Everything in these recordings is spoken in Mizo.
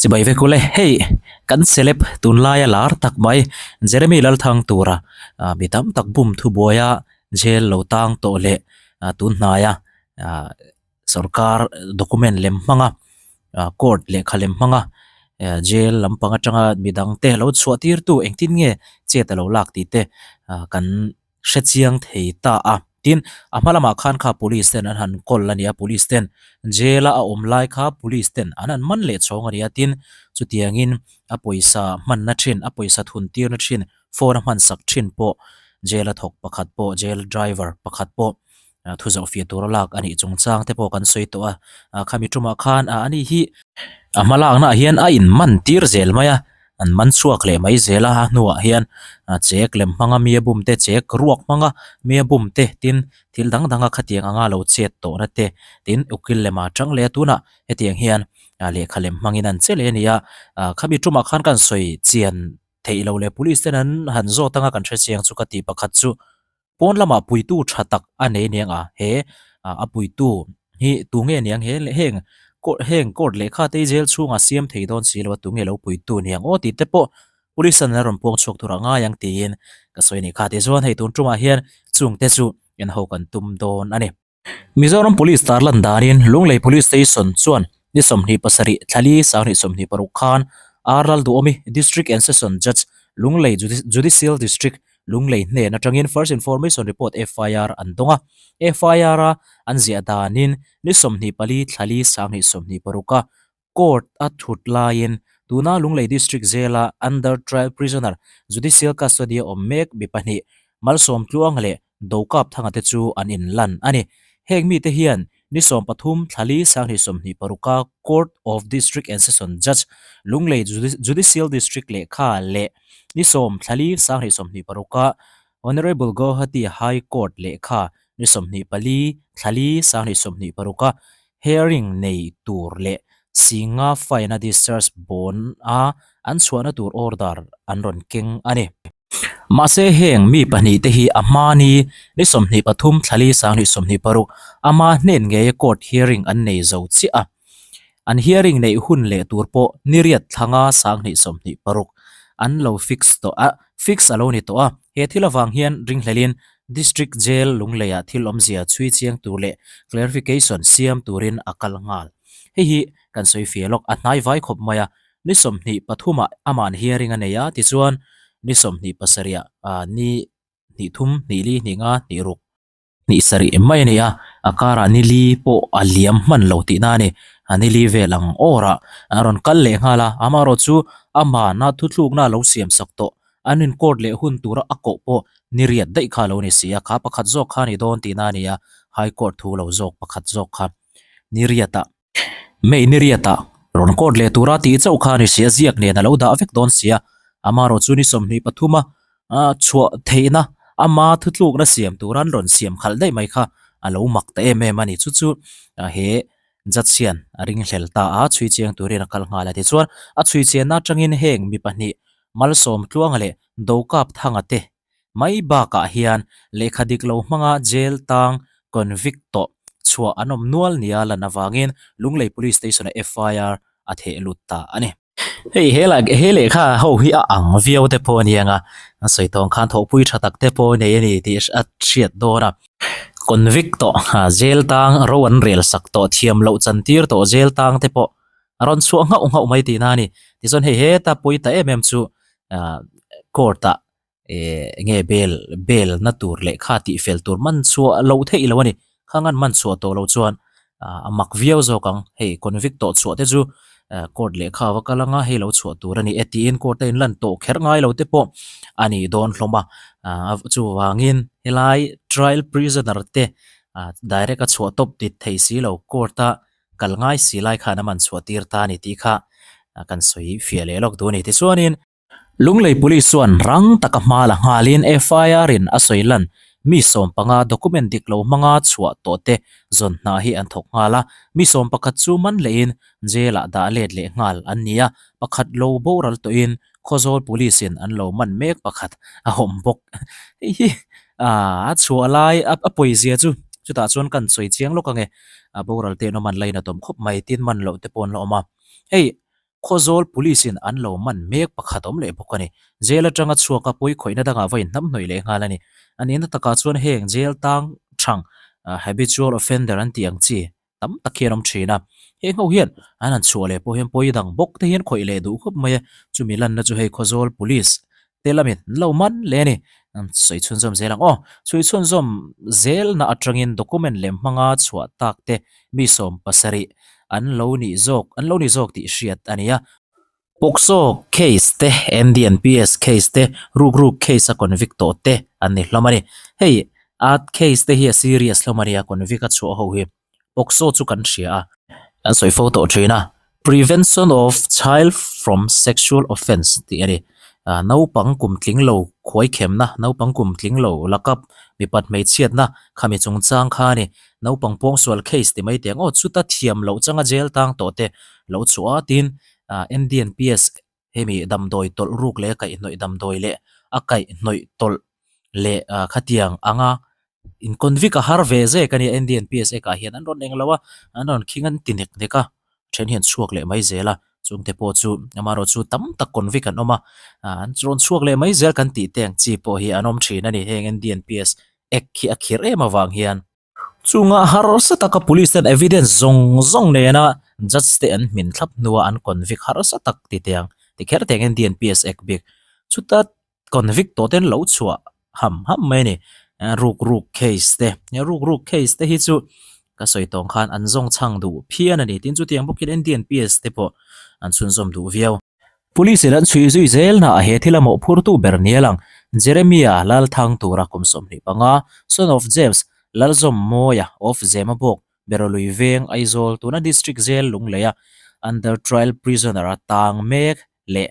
Chibai vek ule, hei kan celeb tunlaia lar tak mai Jeremy Lalthang tura mi tam tak bum thubuaia jail lo tang tawh leh tun hnaia sorkar document lem hmanga court lehkha lem hmanga jail lampang atanga midang te lo chhuah tir tu engtin nge chet a lo lak tih te kan hre chiang thei ta a. Tin, a hma lamah khan kha police ten an han kawl a nia, police ten jail a a awm lai kha police ten an han man leh chhawng a nia. Tin, chutiangin a pawisa hmanna thin, a pawisa thun tirna thin, phone a hmansak thin pawh jail a thawk pakhat pawh, jail driver pakhat pawh thu zawh fiah tura lak a nih chungchang te pawh kan sawi tawh a. Khami tumah khan a ani hi a hma laknaah hian a inman tir zel mai a. An man chhuak leh mai zel a, a hnuah hian chek lem hmanga mi a bum te, chek ruak hmanga mi a bum te tin thil dang danga khatiang anga lo chet tawhna te tin ukil lema tang leh a tunah hetiang hian lehkha lem hmangin an che leh a ni a, khami tumah khan kan sawi chian theih lo leh police ten an han zawt anga kan hre chiang chu ka tih pakhat chu. Pawn lamah puitu tha tak a nei niang a, he a puitu hi tunge niang he heng heng court lehkha te hi jail chhungah siam thei dawn si lo a tunge lo puitu niang aw tih te pawh police an la rawn puang chhuak tur a ngai ang tiin ka sawi a nih kha tichuan hei tun tumah hian chungte chu en ho kan tum dawn a ni. Mizoram Police tarlan danin Lunglei Police Station chuan ni 27 thlali 2026 khan R Lalduhawmi District and Session Judge Lunglei Judicial District Lunglei hnen atangin First Information Report FIR an dawng a. FIR a an ziah danin ni 24 thlali 2026 a Court a thut laiin tuna Lunglei District Jail-a under trial prisoner judicial custody-a awm mek mi pahnih Malsawm Tluanga leh Dokap Thanga te chu an inlan a ni. Heng mite hian ni 13 thlali 2026 a Court of District and Session Judge Lunglei Judicial District lehkha leh ni 10 thlali 2026 a Honourable Guwahati High Court lehkha ni 24 thlali 2026 a Hearing nei tur leh Singa fine a discharge bond a an chhuahna tur order an rawn keng a ni. Mahse heng mi pahnih te hi a hma ni ni 23 thlali 2026 ama hnen ngeia court hearing an nei zo chiah a. An hearing neih hun leh tur pawh ni riat thlanga 2026 an lo fix tawh a, fix a lo ni tawh a. He thil avang hian ringhlelin District Jail Lungleiah thil awmzia chhui chiang tur leh clarification siam turin a kal nghal. Hei hi kan sawi fia lawk, a hnai vai khawp mai a, ni 23 ah aman hearing a nei a, tichuan ni 27 ah ni hnih thum, hnih li, hnih nga, hnih ruk, hnih sarih mai a ni a, a karah ni li pawh a liam hman lo tihna a ni, a ni li vel ang awr ah a rawn kal leh nghal a, amaherawh chu amahna thuthlukna a lo siam sak tawh An in court leh hun tura a koh pawh ni riat daih kha a lo ni si a, kha pakhat zawk kha a ni dawn tihna a ni a, High Court thu lo zawk pakhat zawk kha ni riatah May ni riatah rawn court leh tura tih chauh kha a ni si a, ziak nen a lo dah vek dawn si a, amaherawh chu ni 23 a chhuah theihna ama thutlukna siam tura an rawn siam khalh daih mai kha a lo mak ta em em a ni. Chu chu he Judge hian a ringhlel ta a, chhui chiang turin a kal nghal a. Tichuan a chhui chianna atangin heng mi pahnih Malsawm Tluanga leh Dokap Thanga te mai bakah hian lehkha dik lo hmanga jail tang convict tawh chhuah an awm nual nia lan avangin Lunglei Police Station-a FIR a theh lut ta a ni. Hei he lah he lehkha ho hi a ang viau te pawh a ni ang a, a sawi tawng khan thawhpui tha tak te pawh a nei a ni tih a hriat dawn a. Convict tawh jail tang ro an rel sak tawh thiam loh chantir tawh jail tang te pawh a rawn chhuah nghauh nghauh mai tihna a ni. Tichuan hei heta pawi ta em em chu ah court ah eh enge bail bail na tur lehkha tih fel tur man chhuah loh theih lo a ni. Khang an man chhuah tawh loh chuan ah a mak viau zawk ang. Hei convict tawh chhuah te chu ah court lehkha va kal anga hei lo chhuah tur a ni e tiin court a inlan tawh kher ngai lo te pawh a ni dawn hlawm a. Ah chuvangin helai trial prisoner te ah direct a chhuah tawp tit thei si lo court a kal ngai si lai khan a man chhuah tir ta a ni tih kha kan sawi fiah leh lawk duh a ni. Tichuanin Lunglei Police chuan rang taka hma la nghalin FIR in a sawi lan mi 15 document dik lo hmanga chhuah tawh te zawn hna hi an thawk nghal a, mi 11 chu man lehin jail ah dah let leh nghal an ni a, pakhat lo boral tawhin Khawzawl Police in an lo man mek pakhat a awm bawk. Hei hi a chhuah lai a pawizia chu chutah chuan kan sawi chiang lawk ange, a boral te an awm an lainat awm khawp mai, tin man loh te pawh an la awm a. Hei. Khawzawl Police in an lo man mek pakhat awm leh bawk a ni. Jail atanga chhuak a pawi khawihna dangah va inhnam hnawih leh nghal a ni. A nihna takah chuan heng jail tang thang habitual offender an tih ang chi tam tak hian awm thin a. Heng ho hian an han chhuah leh pawh hian pawi dang bawk te hian khawih leh duh khawp mai a. Chumi lanna chu hei Khawzawl Police te lamin an lo man leh a ni. An sawi chhunzawm zel ang aw. Chhui chhunzawm zelna atangin document lem hmanga chhuah tak te mi 70 an lo nih zawk an lo ni zawk tih hriat a ni a. POCSO case te, NDNPS case te, rukruk case a convict tawh te an ni hlawm a ni. Hei a case te hi a serious hlawm a nia convict a chhuah ho hi. POCSO chu kan hria a. Kan sawi fo tawh thin a, Prevention of Child from Sexual Offence tih a ni. Naupang kum tling lo khuai khemna, naupang kum tling lo lakap mipat hmeichhiatna khami chungchang kha a ni. Naupang pawngsual case ti mai teh ang aw, chuta thiam loh changa jail tang tawh te lo chhuah a tin NDNPS hemi damdawi tawlh ruk leh a kaihhnawih damdawi leh a kaihhnawih tawlh leh khatiang anga in convict a har ve zek a nia NDNPS ek ah hian an rawn eng lo a, an rawn khing an ti nek nek a, then hian chhuak leh mai zel a, chungte pawh chu amaherawh chu tam tak convict an awm a, an rawn chhuak leh mai zel kan tih te ang chi pawh hi an awm thin a ni heng NDNPS ek hi a khirh em avang hian. Chunga harsa taka police ten evidence zawng zawng nena judge te an hmin thlap hnua an convict harsa tak ti teh ang ti kher teh ang NDNPS Act bik chuta convict tawh ten lo chhuah ham ham mai a ni. Ruk ruk case te ruk ruk case te hi chu ka sawi tawng khan an zawng chhang duh phian a ni tin chutiang bawkin NDNPS te pawh an chhunzawm duh viau. Police in an chhui zui zel hna a he thil a mawhphurtu ber nia lang Jeremia Lalthang tura kum 25, son of James Lalzawmmawia of Zemabawk, Berolui Veng, Aizawl tuna District Jail Lungleia under trial prisoner a tang mek leh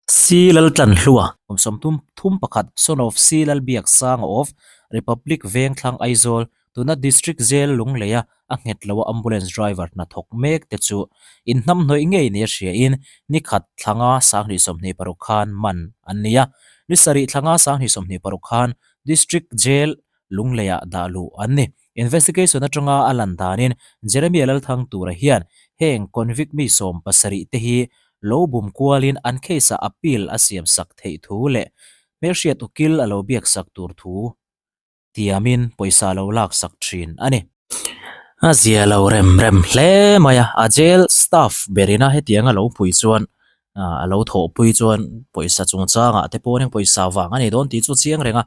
C Laltlanhlua kum 31, son of C Lalbiaksanga of Republic Vengthlang, Aizawl Tuna District Jail Lungleia a nghet loa ambulance driver hnathawk mek te chu inhnamhnawih ngei nia hriain ni khat thlanga 2026 khan man an ni a. Ni sarih thlanga 2026 khan District Jail Lungleiah dah luh an ni. Investigation atanga a lan danin Jeremia Lalthang tura hian heng convict mi 70 te hi lo bum kualin an case-ah appeal a siamsak theih thu leh hmelhriat ukil a lo biaksak tur thu tiamin pawisa lo lak sak thin a ni. A zia lo rem rem hle mai a, a jail staff berina hetianga lo pui chuan a lo thawhpui chuan pawisa chungchangah te pawh pawisa vang a ni dawn tih chu chiang reng a,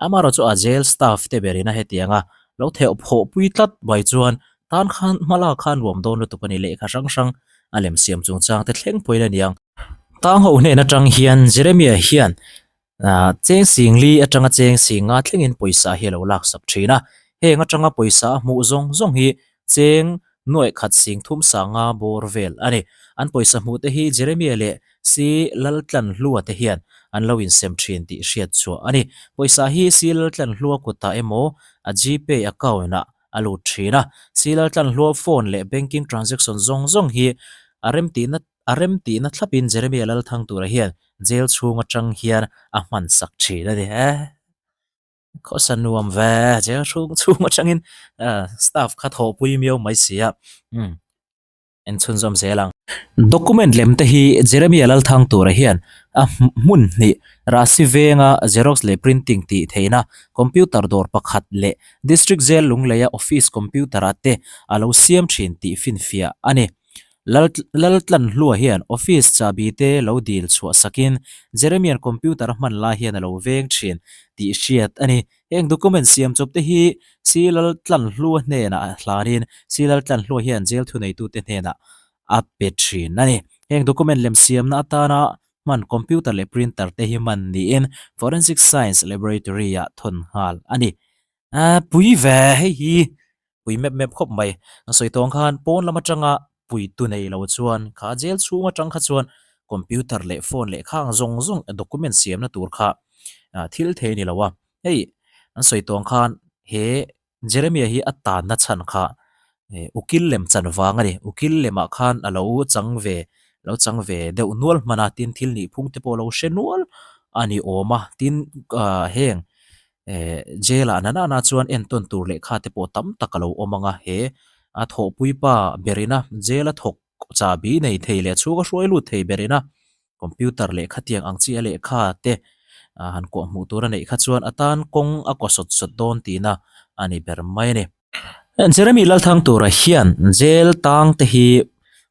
amaherawh chu a jail staff te berina hetianga lo theuh phawhpui tlat mai chuan tan khan hma lak khan nuam dawn lutuk a ni lehkha hrang hrang a lem siam chungchang te thleng pawhin a ni ang. Tang ho hnen atang hian Jeremia hian Ahh cheng sing li atanga cheng sing nga thlengin pawisa hi a lo laksak thin a, heng atanga pawisa a hmuh zawng zawng hi cheng nuaih khat sing thum sanga bawr vel a ni. An pawisa hmuh te hi Jeremia leh Si Laltlanhlua te hian an lo insem thin tih hriat chhuah a ni. Pawisa hi Si Laltlanhlua kutah emaw a Gpay account ah a lut thin a, Si Laltlanhlua phone leh banking transaction zawng zawng hi a remtihna A rem tihna thlapin Jeremia Lalthang tura hian jail chhung atang hian a hman sak thin a ni. Khawsa nuam ve, jail chhung chhung atangin staff kha thawhpui miau mai si a, umm en chhunzawm zel ang. Document lem te hi Jeremia Lalthang tura hian a hmun hnih Rahsi venga Xerox leh printing tih theihna computer dawr pakhat leh District Jail Lungleia office computer ah te a lo siam thin tih finfiah a ni. Laltlanhlua hian office chahbi te lo dil chhuah sakin Jeremian computer a hman lai hian a lo veng thin tih hriat a ni. Heng document siam chawp te hi Si Laltlanhlua hnenah hlanin Si Laltlanhlua hian jail thuneitute hnenah a pe thin a ni. Heng document lem siamna atana hman computer leh printer te hi hman niin Forensic Science Laboratory-ah thawn nghal a ni. Pui ve hei hi pui mep mep khawp mai. An sawi tawng khan pawn lam atanga pui tu nei lo chuan kha jail chhung atang kha chuan computer leh phone leh khang zawng zawng document siamna tur kha thil thei a ni lo a. Hei an sawi tawng khan he Jeremia hi a tanna chhan kha ukil lem chan vang a ni. Ukil lemah khan a lo chang ve lo chang ve deuh nual hman a tin thil nih phung te pawh a lo hre nual a ni awm a tin heng Eh jail ah nana na chuan entawn tur lehkha te pawh tam tak a lo awm ang a, he a thawhpui pa berina jail a thawk. chahbi nei thei leh chhunga hruai lut thei ber ina computer lehkha tiang ang chi a lehkha te ah han kuah hmuh tur a neih kha chuan a tan kawng a kaw sawt sawt dawn tihna a ni ber mai a ni. Jeremy Lalthangtura hian jail tang te hi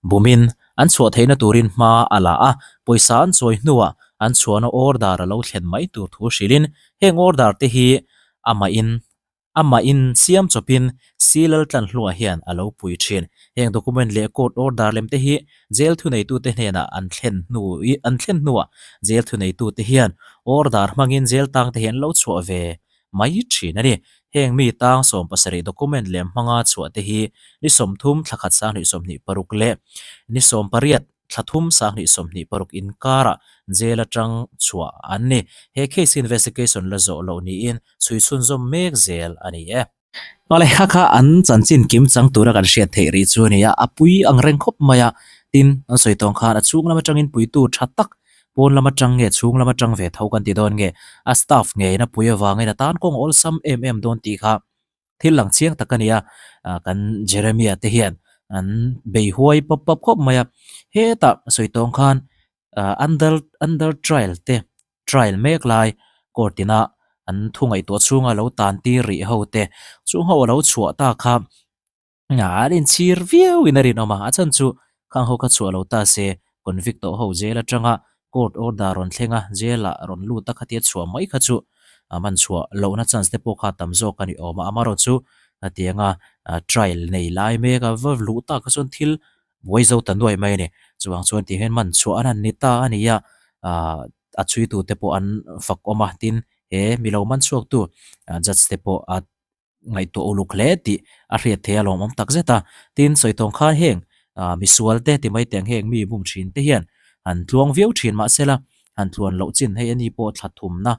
bumin an chhuah theihna turin hma a la a, pawisa an chawi hnuah an chhuahna order a lo thlen mai tur thu hrilhin heng order te hi amahin Amah in siam chawpin Si Laltlanhlua hian a lo pui thin. Heng document leh court order lem te hi jail thuneitute hnenah an thlen hnu an thlen hnuah jail thuneitute hian order hmangin jail tang te hi an lo chhuah ve mai thin a ni. Heng mi tang 70 document lem hmanga chhuah te hi ni 30 thlakhat 2026 leh ni 18 Thla thum 2026 inkarah jail atang chhuah an ni. He case investigation la zawh loh niin chhui chhunzawm mek zel a ni e. Awle, kha kha an chanchin kim chang tura kan hriat theih rih chu a ni a, a pui ang reng khawp mai a. Tin, an sawi tawng khan a chhung lam atangin puitu tha tak, pawn lam atang nge chhung lam atang ve tho kan ti dawn nge, a staff ngeiin a pui avangin a tan kawng awlsam em em dawn tih kha Thil lang chiang tak a ni a, kan Jeremia te hian an bei huai pawp pawp khawp mai a. Hetah sawi tawng khan under under trial te trial mek lai court ina an thu ngaihtuah chhunga lo tan tir rih ho te chung ho a lo chhuah ta kha an inchhir viau in a rinawm a, a chhan chu khang ho kha chhuah lo ta se convict tawh ho jail atanga court order rawn thleng a, jail ah rawn lut a khatia chhuah mai kha chu a man chhuah lohna chance te pawh kha tam zawk a ni awm a, amaherawhchu hetianga trial nei lai mek a va luh tak kha chuan thil buai zo ta nuai mai a ni. Chuvang chuan tih hian man chhuah an han ni ta a ni a, ah a chhuitu te pawh an fak awm a, tin he mi lo man chhuaktu judge te pawh a ngaihtuah uluk hle tih a hriat theih a lawmawm tak zet a. Tin, sawi tawng khan heng misual te ti mai teng heng mi bum thin te hian han tluang viau thin mahsela han tluan loh chin hei ani pawh thla thumna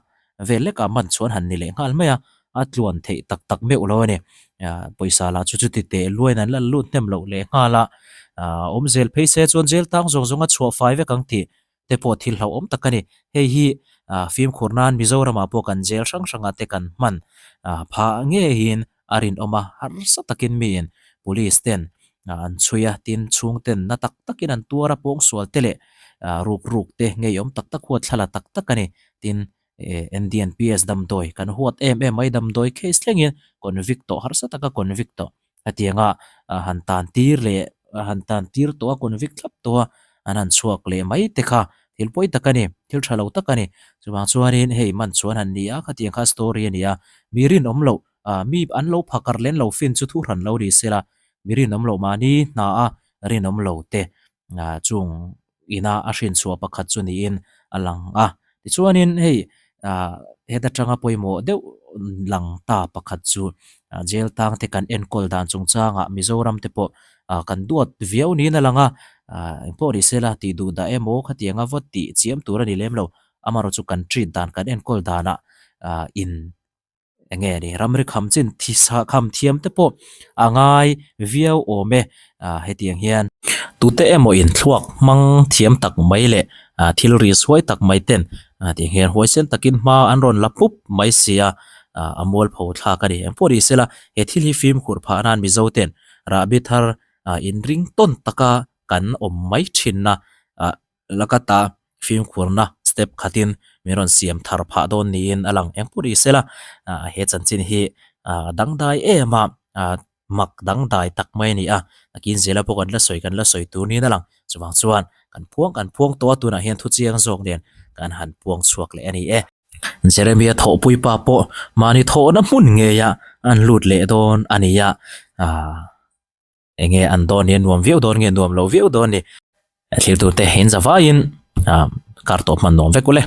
vel lekah man chuan han ni leh nghal mai a, a tluan theih tak tak meuh lo a ni. Pawisa lah chu chuti teh luain an la lut hnem loh leh nghal a, awm zel phei se chuan jail tang zawng zawng a chhuah fai vek ang tih te pawh thil hlauhawm tak a ni. Hei hi fimkhur nan Mizoramah pawh kan jail hrang hrangah te kan hman phah ngeiin a rinawm a, harsa takin miin police ten an chhui a, tin chhungten na tak takin an tuar a, pawngsual te leh ruk ruk te ngeiawm tak tak huat thla la tak tak a ni. Tin, NDNPS damdawi kan huat em em mai, damdawi case thlengin convict tawh harsa taka convict tawh. Hetianga han tan tir leh han tan tir tawh a convict thlap tawh a an han chhuak leh mai te kha thil pawi tak a ni, thil tha lo tak a ni. Chuvang chuanin hei man chuan han ni a, khatiang kha story a ni a, mi rinawm loh mi an lo phakar leh an lo fin chu thu hran lo ni se la, mi rinawm loh mahni hna a rinawm lo te chung ina a hrinchhuah pakhat chu niin a lang a. Tichuanin hei ah heta tanga pawimawh deuh lang ta pakhat chu jail tang te kan enkawl dan chungchangah Mizoram te pawh ah kan duat viau niin a lang a, ah engpawh ni sela tih duh dah emaw khatianga va tih chiam tur a ni lem lo, amaherawhchu chu kan treat dan kan enkawl danah ah in Enge ni ramri kham chin thisa kham thiam te pawh a ngai viau awm e ah hetiang hian tute emaw in thluak hmang thiam tak mai leh ah thil ri suai tak mai ten ah tiang hian huaisen takin hma an rawn la pup mai si a ah a mualpho thlak a ni engpawh ni sela he thil hi fimkhur phah nan Mizo ten rahbi thar ah inring tawn taka kan awm mai thinna ah Lakata fimkhurna step khatin min rawn siam thar phah dawn niin a lang eng pawh ni sela, he chanchin hi a dangdai em a, mak dangdai tak mai a ni a, nakin zela pawh kan la sawi kan la sawi tur niin a lang. Chuvang chuan kan phuang kan phuang tawh a, tunah hian thuchiang zawk nen kan han puang chhuak leh a ni e. Jeremia thawhpui pa pawh mahni thawhna hmun ngeia an lut leh dawn a ni a. Enge an dawn hi a nuam viau dawn nge nuam lo viau dawn ni. Thlir tur te in za vaiin kar tawp hman nuam vek ule.